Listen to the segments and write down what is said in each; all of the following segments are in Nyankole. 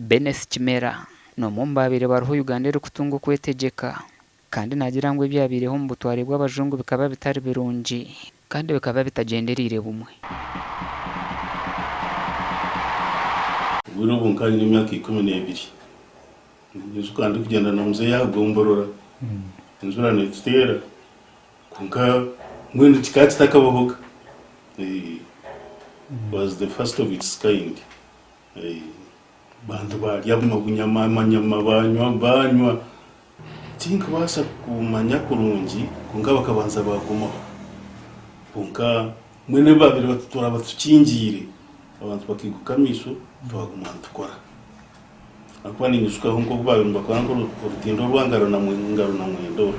Benneth Kimera n'omwe omu baabaire bariho Uganda erikutunga okwetegyeka kandi naagira ngu ebyabaireho omu butware bw'abajungu bikaba bitari birungi kandi bikaba bitagyendereire bumwe. Obwire obwo nkaba nyine emyaka 12. Ninyijuka ndikugyenda na muzeeyi aha gomborora, enjura neetuteera kwonka mbwenu kikaba kitakabahoga. Was the first of its kind. Bantu barya obunyama amanyama banywa banywa. Tinkubaasa kumanya kurungi kwonka bakabanza baagumaho. Kwonka mbwenu ebi baabaire batutura batukingiire, abantu bakaiguka amaisho twaguma nitukora. Ahakuba ninyijukaho nk'oku baabaire nibakora nk'orutindo orwa ngaro na mwenda oru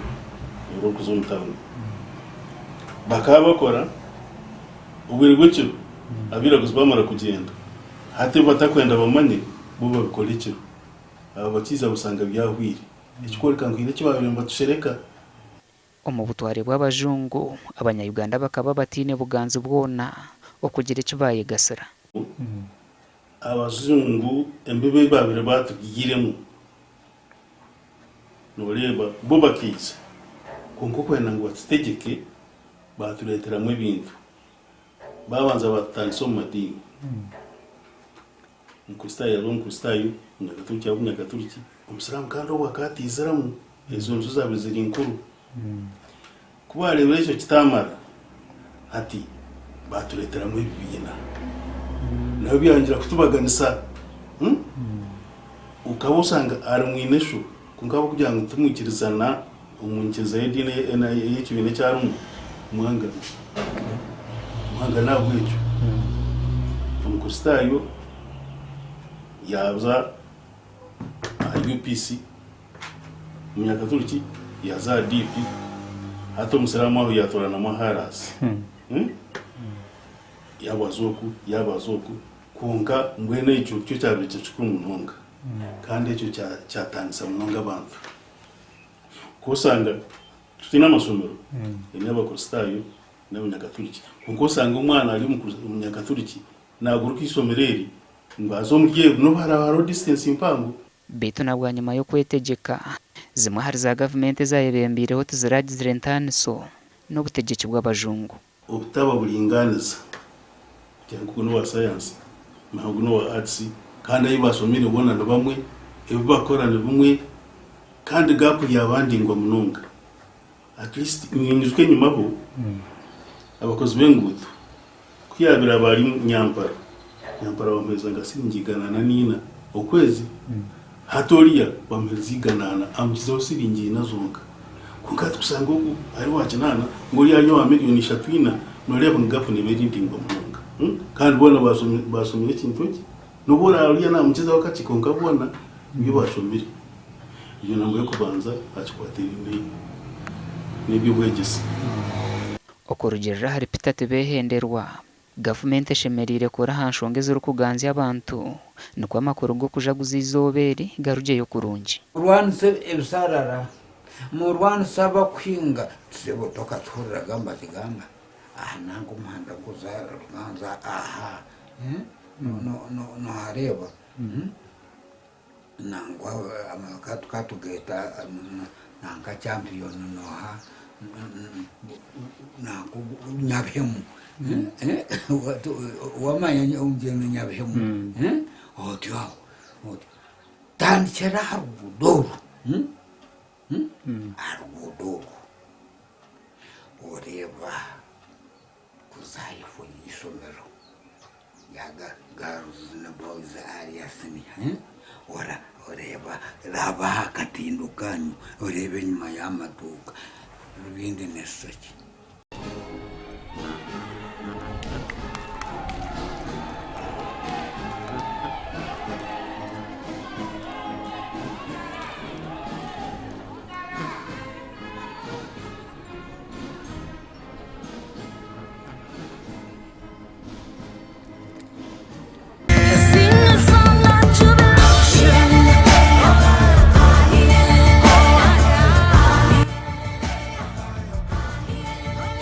orurikuza omu tawuni. Bakaba bakora obwire bw'ekiro abairaguzi baamara kugyenda. Hati ebi batakwenda bamanye bo babikora ekiro. Abo bakiija bashanga byahweire. Ekikworeka ngu haine eki baabaire nibatushereka. Omu butware bw'abajungu, abanya-Uganda bakaba bataine buganzi bwona okugira eki baayegasira. Abajungu embibo ei baabaire baatubyairemu, nooreeba bo bakaija kwonka okwenda ngu batutegyeke baatureeteramu ebintu. Baabanza baatutandisa omu madiini. Omukristaayo yaaba Omukristaayo, Omunyakaturiki yaaba Omunyakaturiki, Omusiraamu kandi obwo akaba ataiziramu, ezo nizo zaabaire ziri nkuru. Ku baareebire ekyo kitaamara, hati baatureeteramu ebibiina. Nabyo byayongyera kutubaganisa. Okaba osanga ari mwine sho, kwonka ahabw'okugira ngu timwikirizana omu nyikiriza y'ediini ey'ekibiina eki arimu, mwangana. Mwangana ahabw'ekyo. Omukristaayo yaaza aha UPC, Omunyakaturiki yaaza aha DP, hati Omusiraamu aho yaatooranamu ahu araaze. Yaaba aza oku, yaaba aza oku, kwonka mbwenu ekyo nikyo kyabaire kiri kikuru munonga kandi ekyo kyataanisa munonga abantu. Ku osanga tutaine amashomero, haine Abakristaayo n'Abanyakaturiki, kwonka osanga omwana ari Omunyakaturiki naaguruka eishomero eri ngu aze omuri eri n'obu haraabe hariho distance mpango. Beitu na bwanyima y'okwetegyeka, zimwe ahari za gavumenti ezayebembeireho tiziragizire ntaaniso n'obutegyeki bw'abajungu. Obutaba buringaaniza, kugira ngu ogu n'owa sayansi na ogu n'owa arts kandi ahu bashomeire boona ni bamwe, ebi bakora ni bimwe kandi gaapu yaaba ndaingwa munonga. At least ninyijuka enyimaho abakozi b'enguuto ku yaabaire aba ari nyampara, nyampara bamuheereza nka siringi igana na ina okwezi, hati oriya bamuheereza igana amukizaho siringi ina zonka. Kwonka hati kushanga ogu ari owa kinaana ngu oriya ari owa miriyoni ishatu ina, nooreeba ngu gaapu neeba eri ndaingwa munonga. Kandi boona baashomire ekintu eki, n'obu oraabe oriya naamukizaho kakye kwonka boona nibyo baashomire. Egyo namba y'okubanza aha kikwatiraine n'eby'obwegyese. Okurugiirira ahari Peter Tibehenderwa, gavumenti eshemereire kukora aha nshonga ezirikuganzya abantu nikwo amakuru g'okujaguza eizooba eri garugyeyo kurungi. Murwanise ebisharara, murwanise abakuhinga. Sebo tokakihuriraga nibakigamba aha nanka omuhanda guza Ruganza aha nohareeba? Nangwa amaka tukaba tugeeta nanka champion noha nanka ogu Nyabihemu wamanya ngu Nyabihemu otyo aho otyo. Tandikira aha ruguudo oru, aha ruguudo oru oreeba kuza ahaifo y'eishomero. Ya Girls na Boys Area Senior ora oreeba raba aha katindo kanyu oreebe enyima y'amaduuka Rubindi neshusha ki?